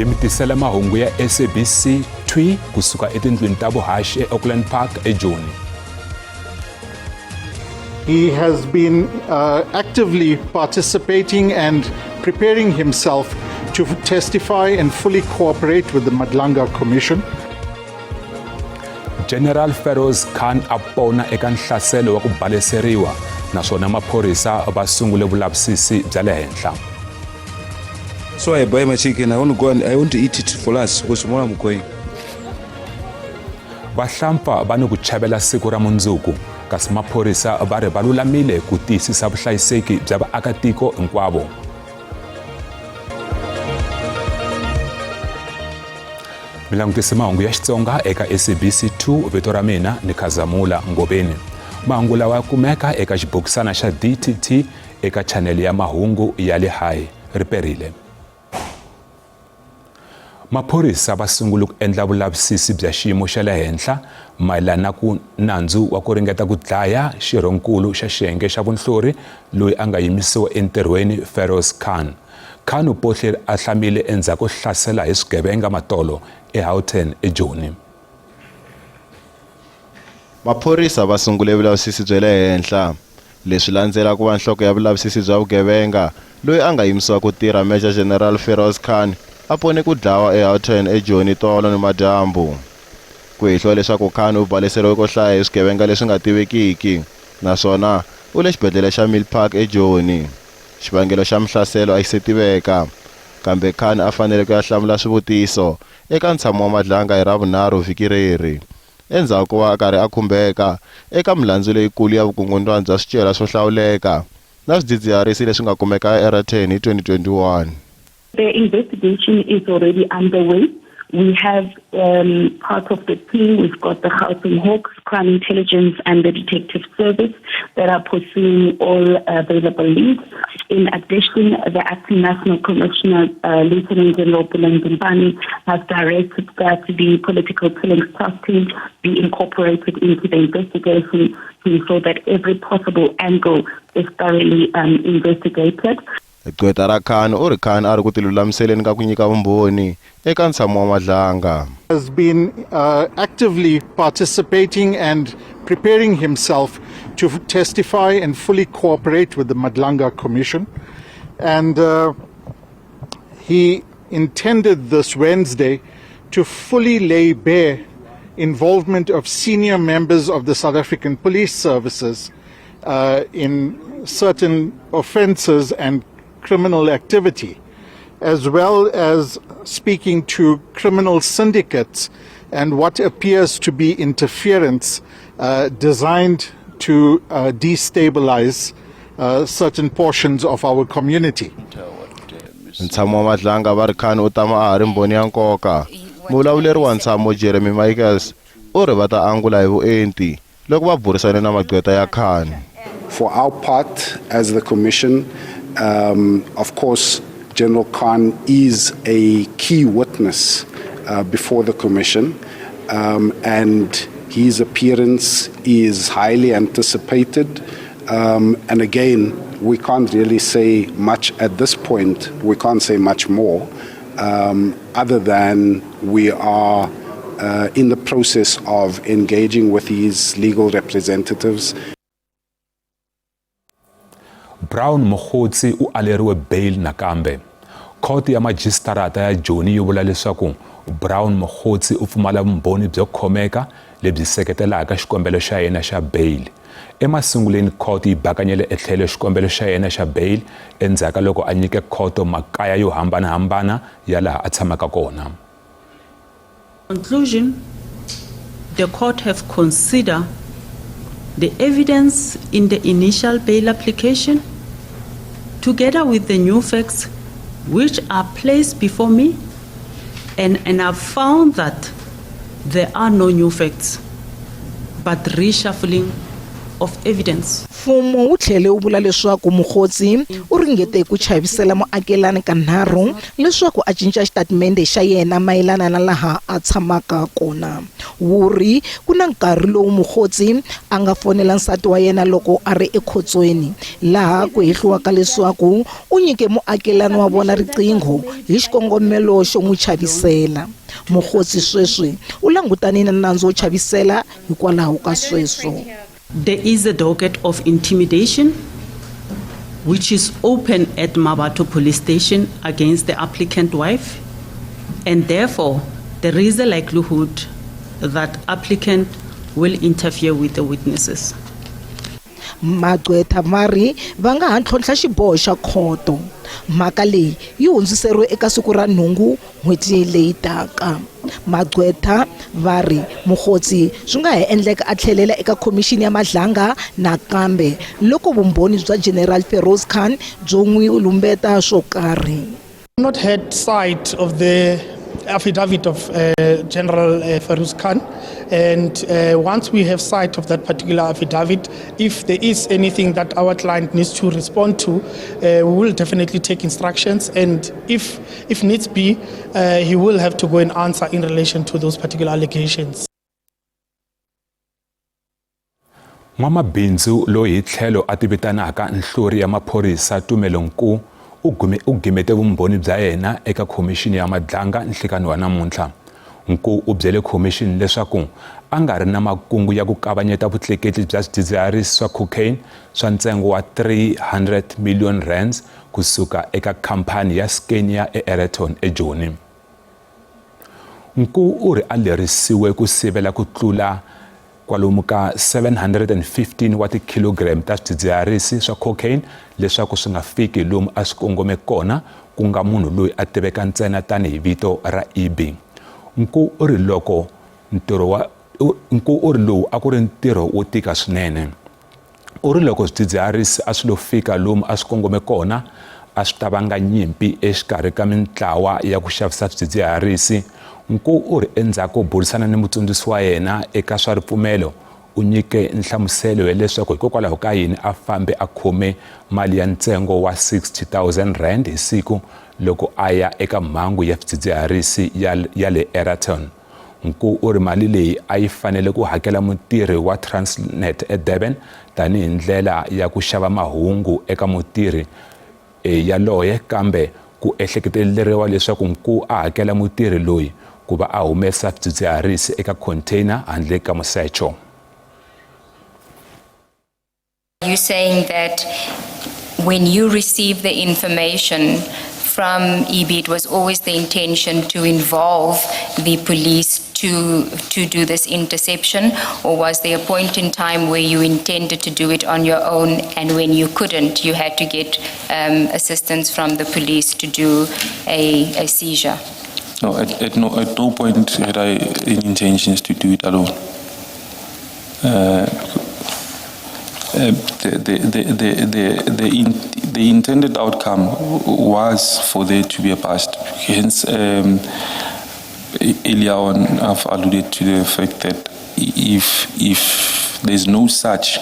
Hi mi tisela mahungu ya SABC 2 kusuka etindlwini ta vuhaxi eAuckland Park eJoni. He has been actively participating and preparing himself to testify and fully cooperate with the Madlanga Commission. General Feroz Khan a pona eka nhlaselo wa ku baleseriwa naswona maphorisa va sungule vulavisisi bya le henhla. So I buy my chicken. I want to go and I want to eat it for us because tomorrow I'm going. Vahlampfa va ni ku chavela siku ra mundzuku kasi maphorisa va ri va lulamile ku tiyisisa vuhlayiseki bya vaakatiko hinkwavo. Mi langutise mahungu ya Xitsonga eka SABC 2. Vito ra mina ni Khazamula Ngobeni. Mahungu lawa ya kumeka eka xibokisana xa DTT eka chanele ya mahungu ya le hayi ri perile. Maphorisa va sungule ku endla vulavisisi bya xiyimo xa le henhla mayelana na ku nandzu wa ku ringeta ku dlaya xirhonkulu xa xiyenge xa vunhlori loyi a nga yimisiwa entirhweni Feroz Khan. Khan u pohle a hlamile endzhaku ko hlasela hi swigevenga matolo eHoughton eJoni. Maphorisa va sungule vulavisisi bya le henhla. Leswi landzela ku va nhloko ya vulavisisi bya vugevenga loyi a nga yimisiwa ku tirha Major General Feroz Khan a pone ku dlawa eHoughton eJoni tolo nimadyambu. Ku hehliwa leswaku Khan u baleseriwe ko hlaya hi swigevenga leswi nga tivekiki naswona u le xibedlhele xa Milpark eJoni. Xivangelo xa mihlaselo a xi se tiveka, kambe Khan a fanele ku ya hlamula swivutiso eka ntshamo wa Madlanga hi Ravunharhu vhiki reri, endzhaku ko va a karhi a khumbeka eka milandzu leyikulu ya vukungundwani bya swicelwa swo hlawuleka na swidzidziharisi leswi nga kumeka eEraton hi 2021. The investigation is already underway. We have part of the team, we've got the Gauteng Hawks, Crime Intelligence and the Detective Service that are pursuing all available leads. In addition, the Acting National Commissioner, Lieutenant General Puleng Dimpane, has directed that the political killings task team be incorporated into the investigation to ensure that every possible angle is thoroughly investigated. Gqweta ra Khan u ri Khan a ri ku tilulamiseleni ka ku nyika vumbhoni eka ntshamo wa Madlanga. Has been actively participating and preparing himself to testify and fully cooperate with the Madlanga Commission. And he intended this Wednesday to fully lay bare involvement of senior members of the South African Police Services in certain offences and criminal activity, as well as speaking to criminal syndicates and what appears to be interference designed to destabilize certain portions of our community. Ntshamo wa Madlanga va ri Khan u tama a ha ri mbhoni ya nkoka. Muvulavuleri wa ntshamo Jeremy Michaels u ri va ta angula hi vuenti loko va burisane na magqweta ya Khan. For our part as the commission, of course, General Khan is a key witness before the commission, and his appearance is highly anticipated. And again, we can't really say much at this point. We can't say much more other than we are in the process of engaging with his legal representatives. Brown Mogotsi u aleriwe bail nakambe. Khoto ya majisitarata ya Joni yi vula leswaku Brown Mogotsi u pfumala vumbhoni byo khomeka lebyi seketelaka xikombelo xa yena xa bail. Emasunguleni khoto yi bakanyele etlhelo xikombelo xa yena xa bail endzhaku ka loko a nyike khoto makaya yo hambanahambana ya laha a tshamaka kona. Conclusion, the court have considered the evidence in the initial bail application together with the new facts which are placed before me, and I've found that there are no new facts but reshuffling of evidence. Mfumo wu tlhele wu vula leswaku Mogotsi u ringete ku chavisela muakelani kanharhu leswaku a cinca xitatimende xa yena mayelana na laha a tshamaka kona. Wu ri ku na nkarhi lowu Mogotsi a nga fonela nsati wa yena loko a ri ekhotsweni, laha ku hehliwaka leswaku u nyike muakelani wa vona riqingho hi xikongomelo xo n'wi chavisela. Mogotsi sweswi u langutane na nandzu wo chavisela hikwalaho ka sweswo. There is a docket of intimidation which is open at Mmabatho Police Station against the applicant wife, and therefore there is a likelihood that applicant will interfere with the witnesses. Magqwetha ma ri va nga ha ntlhontlha xiboho xa khoto. Mhaka leyi yi hundziseriwe eka siku ra nhungu n'hweti leyi taka. Magqwetha va ri Mogotsi swi nga ha endleka a tlhelela eka khomixini ya Madlanga nakambe loko vumbhoni bya General Feroz Khan byo n'wi lumbeta swo karhi. Not had sight of the affidavit of General Feroz Khan, and once we have sight of that particular affidavit, if there is anything that our client needs to respond to, we will definitely take instructions, and if needs be, he will have to go and answer in relation to those particular allegations. N'wamabindzu loyi hi tlhelo a tivitanaka nhlori ya maphorisa Tumelo Nku u gimete vumbhoni bya yena eka khomixini ya Madlanga nhlikani wa namuntlha. Nku u byele khomixini leswaku a nga ri na makungu ya ku kavanyeta vutleketli bya swidzidziharisi swa cocaine swa ntsengo wa 300 million rands kusuka eka khamphani ya Scania eAereton eJoni. Nku u ri a lerisiwe ku sivela ku tlula kwalomu ka 715 wa tikhilogireme ta swidzidziharisi swa cocaine leswaku swi nga fiki lomu a swi kongome kona, ku nga munhu loyi a tiveka ntsena tanihi vito ra Ibi. Nku u ri loko ntirho wa Nku u ri lowu a ku ri ntirho wo tika swinene. U ri loko swidzidziharisi a swi lo fika lomu a swi kongome kona, a swi ta vanga nyimpi exikarhi ka mintlawa ya ku xavisa swidzidziharisi. Nku u ri endzhaku ko burisana ni mutsundzuxi wa yena eka swa ripfumelo, u nyike nhlamuselo ya leswaku hikokwalaho ka yini a fambe a khome mali ya ntsengo wa R60,000 hi siku loko a ya eka mhangu ya swidzidziharisi ya le Eraton. Nku u ri mali leyi a yi fanele ku hakela mutirhi wa Transnet eDurban tanihi ndlela ya ku xava mahungu eka mutirhi yaloye kambe ku ehleketeleriwa leswaku Nku a hakela mutirhi loyi ku va a humesa swidzidziharisi eka container handle ka musecho. You saying that when you received the information from EB, it was always the intention to involve the police to do this interception, or was there a point in time where you intended to do it on your own, and when you couldn't, you had to get assistance from the police to do a seizure? No, at no point had I any intentions to do it alone. The intended outcome was for there to be a bust. Hence, earlier on, I've alluded to the fact that if there's no such,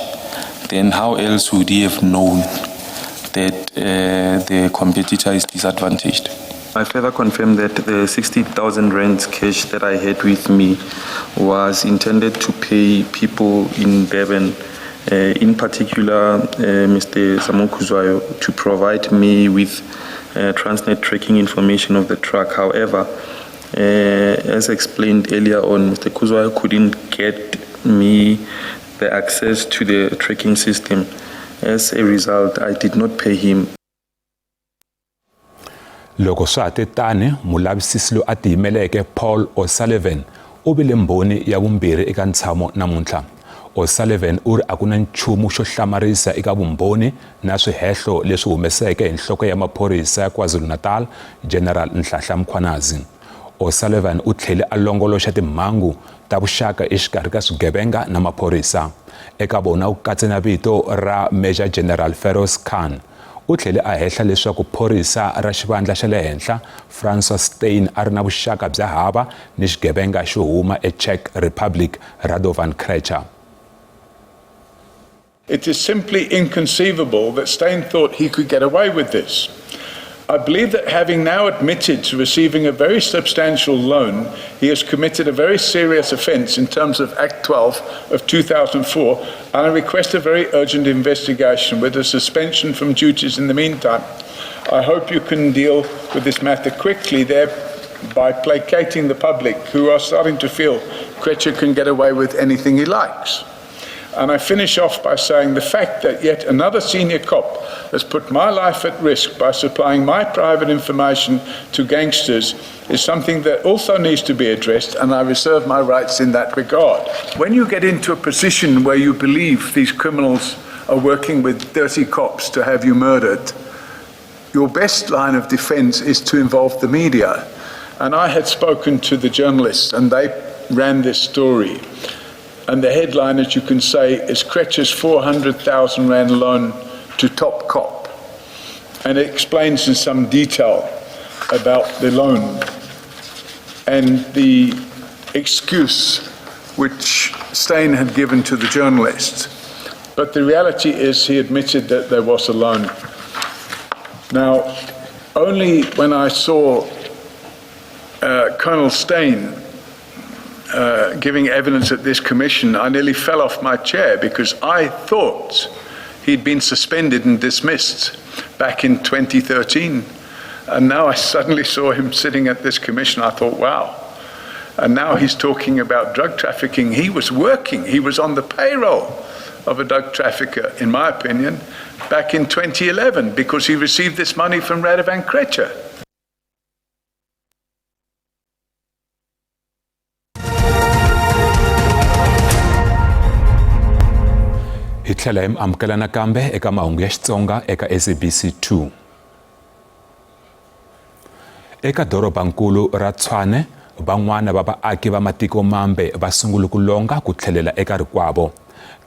then how else would he have known that the competitor is disadvantaged? I further confirm that the 60,000 rands cash that I had with me was intended to pay people in Durban, in particular Mr. Samokuzwayo, to provide me with Transnet tracking information of the truck. However, as explained earlier on, Mr. Kuzwayo couldn't get me the access to the tracking system. As a result, I did not pay him. Loko swa ha te tani, mulavisisi loyi a tiyimeleke Paul O'Sullivan u vile mbhoni ya vumbirhi eka ntshamo namuntlha. O'Sullivan u ri a ku na nchumu xo hlamarisa eka vumbhoni na swihehlo leswi humeseke hi nhloko ya maphorisa ya KwaZulu-Natal General Nhlanhla Mkhwanazi. O'Sullivan u tlhele a longoloxa timhangu ta vuxaka exikarhi ka swigevenga na maphorisa. Eka vona u katse na vito ra Major General Feroz Khan. U tlhele a hehla leswaku phorisa ra xivandla xa le henhla Francois Steyn a ri na vuxaka bya hava ni xigevenga xo huma eCzech Republic Radovan Krejcir. It is simply inconceivable that Steyn thought he could get away with this. I believe that having now admitted to receiving a very substantial loan, he has committed a very serious offence in terms of Act 12 of 2004, and I request a very urgent investigation with a suspension from duties in the meantime. I hope you can deal with this matter quickly, thereby placating the public who are starting to feel Krejcir can get away with anything he likes. And I finish off by saying the fact that yet another senior cop has put my life at risk by supplying my private information to gangsters is something that also needs to be addressed, and I reserve my rights in that regard. When you get into a position where you believe these criminals are working with dirty cops to have you murdered, your best line of defense is to involve the media. And I had spoken to the journalists, and they ran this story. And the headline, as you can say, is Krejcir's 400,000 Rand loan to top cop. And it explains in some detail about the loan and the excuse which Steyn had given to the journalists. But the reality is he admitted that there was a loan. Now, only when I saw Colonel Steyn giving evidence at this commission, I nearly fell off my chair because I thought he'd been suspended and dismissed back in 2013. And now I suddenly saw him sitting at this commission. I thought, wow. And now he's talking about drug trafficking. He was working, he was on the payroll of a drug trafficker, in my opinion, back in 2011 because he received this money from Radovan Krejcir. Hi tlhela hi mi amukela nakambe eka mahungu ya Xitsonga eka SABC 2. Eka dorobankulu ra Tshwane, van'wana va vaaki va matiko mambe va sungule ku longa ku tlhelela eka rikwavo.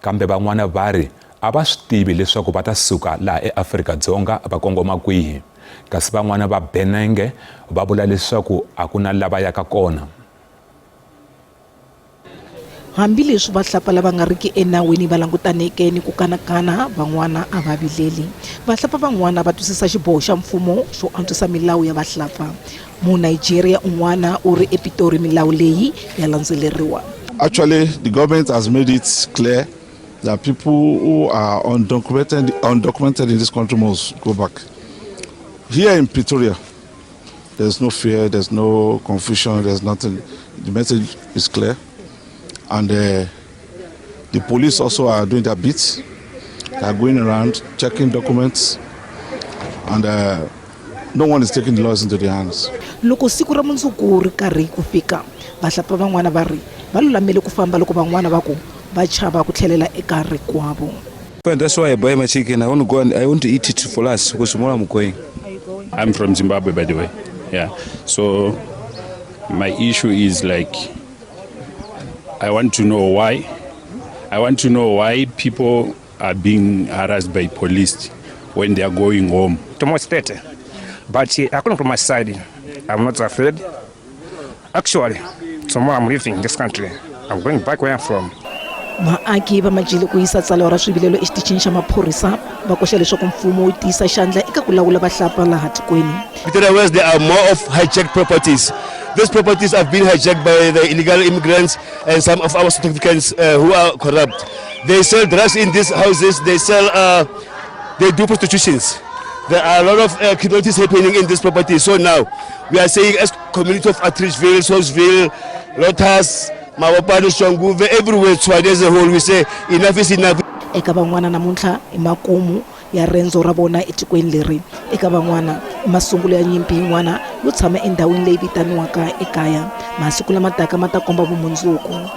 Kambe van'wana va ri a va swi tivi leswaku va ta suka laha eAfrika-Dzonga va kongoma kwihi. Kasi van'wana va Benenge va vula leswaku a ku na lava yaka kona. Hambileswi vahlapfa lava nga riki enawini va langutaneke ni ku kanakana, van'wana a va vileli. Vahlapfa van'wana va twisisa xiboho xa mfumo xo antswisa milawu ya vahlapfa. Munigeria un'wana u ri ePitori milawu leyi ya landzeleriwa. Actually, the government has made it clear that people who are undocumented in this country must go back. Here in Pretoria, there's no fear, there's no confusion, there's nothing. The message is clear. And the police also are doing their bit. They are going around checking documents, and no one is taking the laws into their hands. Loko siku ra mundzuku ri karhi ku fika, vahlapfa van'wana va ri va lulamele ku famba loko van'wana va ku va chava ku tlhelela eka rikwavo. And that's why I buy my chicken. I want to go and I want to eat it for us because tomorrow I'm going. I'm from Zimbabwe, by the way. Yeah. So my issue is like, I want to know why. I want to know why people are being harassed by police when they are going home. Tomorrow state. But according to my side, I'm not afraid. Actually, tomorrow I'm leaving this country. I'm going back where I'm from. Vaaki va majile ku yisa tsalwa ra swivilelo exitichini xa maphorisa va koxa leswaku mfumo wu tiyisa xandla eka ku lawula vahlapfa laha tikweni. Pretoria West, there are more of hijacked properties. These properties have been hijacked by the illegal immigrants and some of our South Africans who are corrupt. They sell drugs in these houses, they do prostitutions. There are a lot of criminalities happening in this property. So now we are saying as community of Atteridgeville, Saulsville, Lotus, Mabopane, Soshanguve, everywhere, Tshwane as a whole, we say enough is enough. Eka van'wana namuntlha i makumu ya rendzo ra vona etikweni leri. Eka van'wana i masungulo ya nyimpi yin'wana yo tshama endhawini leyi vitaniwaka ekaya. Masiku lama taka ma ta komba vumundzuku.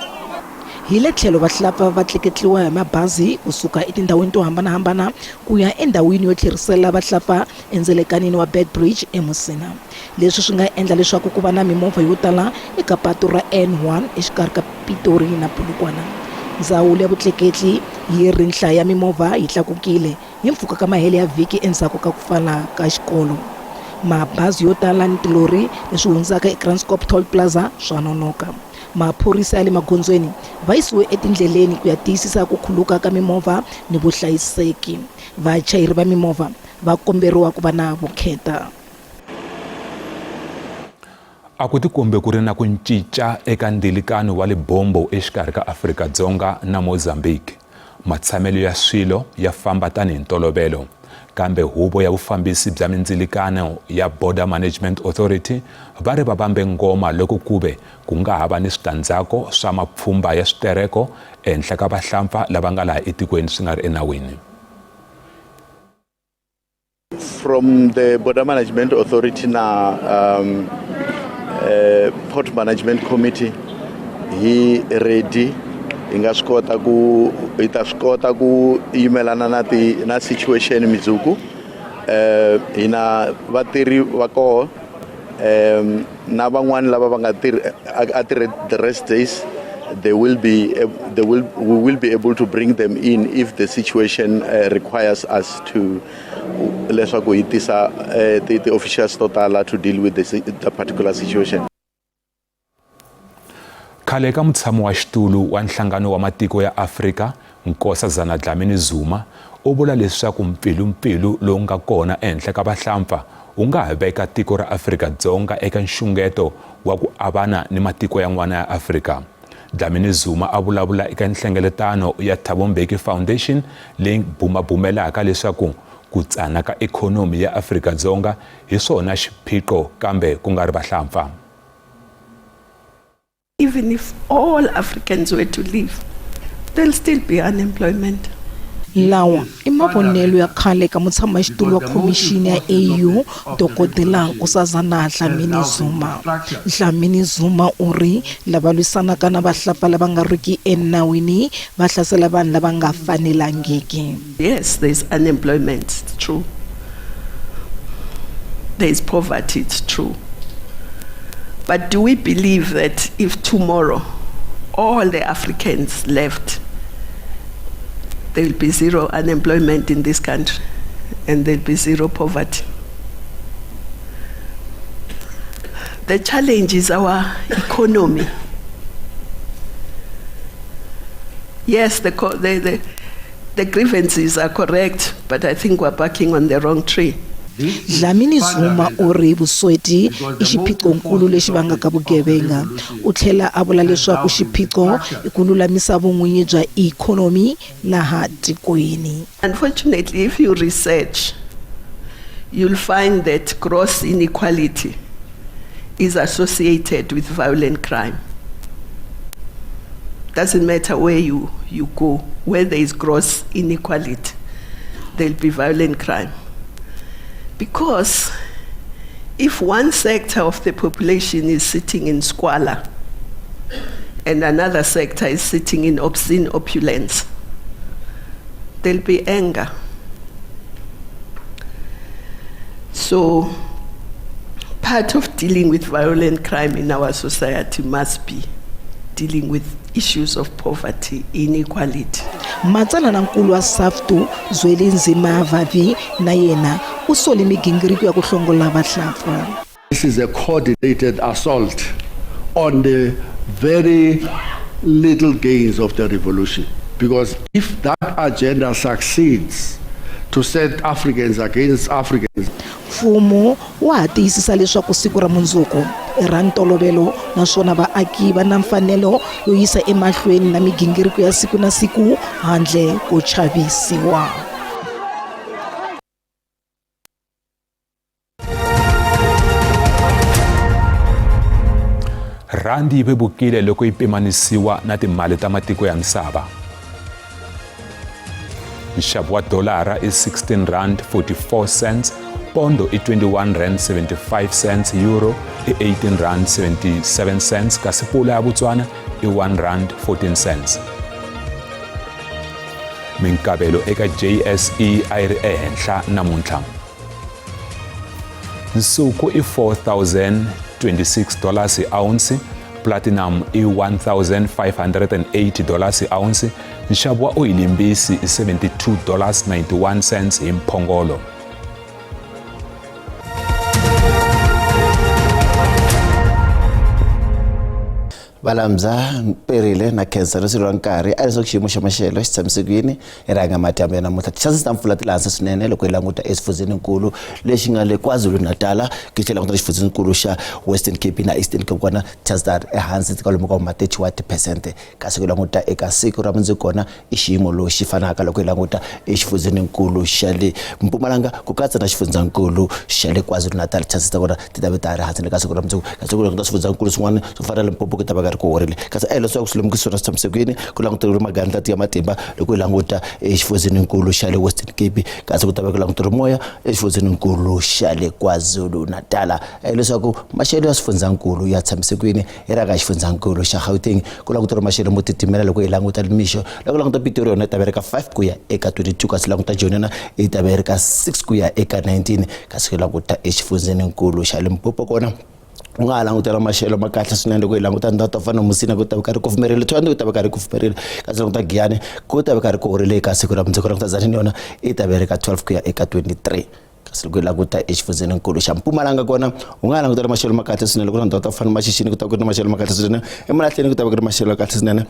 Hi le tlhelo vahlapfa va tleketliwa hi mabazi kusuka etindhawini to hambanahambana ku ya endhawini yo tlherisela vahlapfa endzelekanini wa Beitbridge eMusina. Leswi swi nga endla leswaku ku va na mimovha yo tala eka patu ra N1 exikarhi ka Pitori na Polokwane. Ndzawulo ya vutleketli yi ri nhlayo ya mimovha yi tlakukile hi mpfhuka ka mahele ya vhiki endzhaku ka ku pfala ka xikolo. Mabazi yo tala ni tilori leswi hundzaka eKranskop Toll Plaza swa nonoka. Maphorisa ya le magondzweni va yisiwe etindleleni ku ya tiyisisa ku khuluka ka mimovha ni vuhlayiseki. Vachayeri va mimovha va komberiwa ku va na vukheta. A ku tikombe ku ri na ku cinca eka ndilikano wa Lebombo exikarhi ka Afrika-Dzonga na Mozambique. Matshamelo ya swilo ya famba tanihi ntolovelo, kambe huvo ya vufambisi bya mindzilikano ya Border Management Authority va ri va vambe ngoma loko kuve ku nga ha va ni switandzhaku swa mapfhumba ya switereko ehenhla ka vahlampfa lava nga laha etikweni swi nga ri enawini. From the Border Management Authority na um, uh, Port Management Committee hi ready hi nga swi kota ku hi ta swi kota ku yimelana na ti na situation midzuku eh hi na vatirhi va koho um na van'wani lava va nga tirhi a tirhe the rest days they will be they will we will be able to bring them in if the situation uh, requires us to leswaku hi tisa uh, ti, ti officials to tala to deal with the, the particular situation Khale ka mutshami wa xitulu wa Nhlangano wa Matiko ya Afrika, Nkosazana Dlamini Zuma, u vula leswaku mpfilumpfilu lowu nga kona ehenhla ka vahlampfa wu nga ha veka tiko ra Afrika-Dzonga eka nxungeto wa ku avana ni matiko yan'wana ya Afrika. Dlamini Zuma a vulavula eka nhlengeletano ya Thabo Mbeki Foundation leyi bumabumelaka leswaku ku tsana ka ikhonomi ya Afrika-Dzonga hi swona xiphiqo kambe ku nga ri vahlampfa. Even if all Africans were to leave, there'll still be unemployment. Lawa i mavonelo ya khale ka mutshamaxitulu wa Khomixini ya AU Dokodela Nkosazana Dlamini Zuma. Dlamini Zuma u ri lava lwisanaka na vahlapfa lava nga riki enawini va hlasela vanhu lava nga fanelangiki. Yes, there's unemployment, it's true. There is poverty, it's true. But do we believe that if tomorrow all the Africans left, there will be zero unemployment in this country and there'll be zero poverty? The challenge is our economy. Yes, the, the, the, the grievances are correct, but I think we're barking on the wrong tree. Dlamini Zuma u ri vusweti i xiphiqonkulu lexi vangaka vugevenga. U tlhela a vula leswaku xiphiqo i ku lulamisa vun'winyi bya ikhonomi laha tikweni. Unfortunately, if you research, you'll find that gross inequality is associated with violent crime. Doesn't matter where you, you go, where there is gross inequality, there'll be violent crime. Because if one sector of the population is sitting in squalor and another sector is sitting in obscene opulence, there'll be anger. So, part of dealing with violent crime in our society must be dealing with issues of poverty, inequality. Matsalanankulu wa SAFTU Zwelinzima Vavi na yena u sole migingiriko ya ku hlongola vahlapfa. This is a coordinated assault on the very little gains of the revolution. Because if that agenda succeeds to set Africans against Africans, Mfumo wa ha tiyisisa leswaku siku ra mundzuku i ra ntolovelo naswona vaaki va na mfanelo yo yisa emahlweni na migingiriko ya siku na siku handle ko chavisiwa. Rhandi yi vevukile loko yi pimanisiwa na timali ta matiko ya misava. Nxavo wa dolara i 16 rand 44 cents, pondo i 21 rand 75 cents, euro i 18 rand 77 cents, kasi pula ya Botswana i 1 rand 14 cents. Minkavelo eka JSE a yi ri ehenhla namuntlha. Nsuku i 4026 dollars hi ounce, platinum i 1580 dollars hi ounce, nxavo wa oyilimbisi i 72 dollars 91 cents hi mphongolo. Valambya Perile na khensa ri ra nkarhi a leswaku xiyimo xa maxelo xi tshamise ku yini hi rhanga madyambu ya namuntlha. Ti-chances ta mpfula ti le hansi swinene loko hi languta exifundzheninkulu lexi nga le KwaZulu-Natal, ku tlhela languta xifundzheninkulu xa Western Cape na Eastern Cape, kona chances ta ri ehansi kwalomu ka ma 30 wa tiphesente. Kasi ku languta eka siku ra mundzuku kona i xiyimo loxi fanaka loko hi languta exifundzheninkulu xa le Mpumalanga ku katsa na xifundzankulu xa le KwaZulu-Natal, chances ta kona ti ta ve ta ha ri hansi le ka siku ra mundzuku. Kasi ku languta swifundzankulu swin'wana swo fana na Limpopo ku ta va ka ri ku horile. Kasi a hi leswaku swilemukiso swona swi tshamisekile, ku languteriwe magandlati ya matimba loko hi languta exifundzheninkulu xa le Western Cape, kasi ku ta va ku languteriwe moya exifundzheninkulu xa le KwaZulu-Natal. Leswaku maxelo ya swifundzankulu ya tshamisekile, hi rhanga xifundzankulu xa Gauteng, ku languteriwe maxelo mo titimela loko hi languta mixo. Loko languta Pitori yona yi ta vereka 5 ku ya eka 22, kasi languta Joni yona yi ta vereka 6 ku ya eka 19. Kasi ku languta exifundzheninkulu xa Limpopo kona u nga ha langutela maxelo ma kahle swinene loko hi languta ndhawu to fana na Musina ku ta va karhi ku kufumerile, Thohoyandou ku ta va karhi ku kufumerile, kasi languta Giyani ku ta va karhi ku horile eka siku ra mundzuku. Languta Tzaneen yona yi ta vereka 12 ku ya eka 23. Kasi loko hi languta exifundzheninkulu xa Mpumalanga kona u nga ha langutela maxelo ma kahle swinene loko na ndhawu ta ku fana na Mashishini ku ta ku ri na maxelo ma kahle swinene, eMalahleni ku ta va ku ri maxelo ya kahle swinene.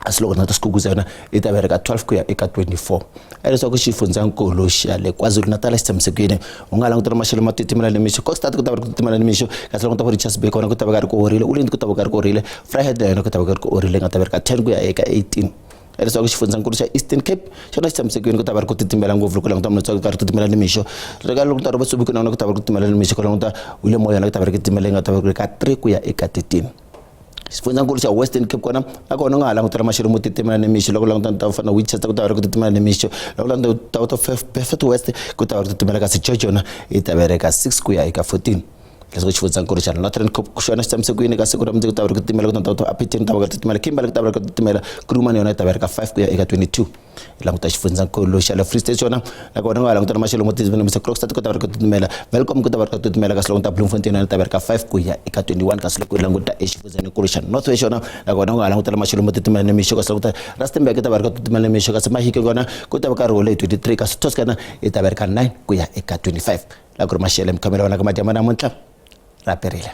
Kasi loko na ta Skukuza yona yi ta vereka 12 ku ya eka 24. Leswaku xifundzankulu xa le KwaZulu-Natal xi tshamisekile, u nga langutela maxelo ma titimela nimixo. Kokstad ku ta va ri ku titimela nimixo, kasi languta ku Richards Bay kona ku ta va karhi ku horile, Ulind ku ta va karhi ku horile, Vryheid na yona ku ta va karhi ku horile, nga ta vereka 10 ku ya eka 18. Leswaku xifundzankulu xa Eastern Cape xona xi tshamisekile, ku ta va ri ku titimela ngopfu loko languta munhu ku karhi ku titimela nimixo. Loko languta Robert Sobukwe na yona ku ta va ri ku titimela nimixo, ku languta Willem Moyo yona ku ta va ri ku titimela, yi nga ta va ku ri ka 3 ku ya eka 13. Xifundzankulu xa Western Cape kona na kona u nga ha langutela maxelo mo titimela nimixo. Loko languta ta fana na Winchester ku ta va ri ku titimela nimixo, loko languta ta Beaufort West ku ta va ri ku titimela, kasi George yona yi ta vereka 6 ku ya eka 14. Leswaku xifundzankulu xa Northern Cape xona xi tshamise ku yini ka siku ra mundzuku, ta va ri ku titimela ku ta ta Upington ta va ku titimela, Kimberley ku ta va ri ku titimela, Kuruman yona yi ta vereka 5 ku ya eka 22. Hi languta xifundzankulu xa le Free State xona na kona u nga ha langutela maxelo mo titimela, Krokstad ku ta va ri ku titimela, Welkom ku ta va ri ku titimela, kasi languta Bloemfontein yona yi ta vereka 5 ku ya eka 21. Kasi loko hi languta exifundzeninkulu xa North West xona na kona u nga ha langutela maxelo mo titimela nimixo, kasi languta Rustenburg ku ta va ri ku titimela nimixo, kasi Mahike kona ku ta va karhi hole hi 23, kasi Toscana yi ta vereka 9 ku ya eka 25. La ku ri maxelo mikhamelo wona ka madyambu namuntlha ra perile.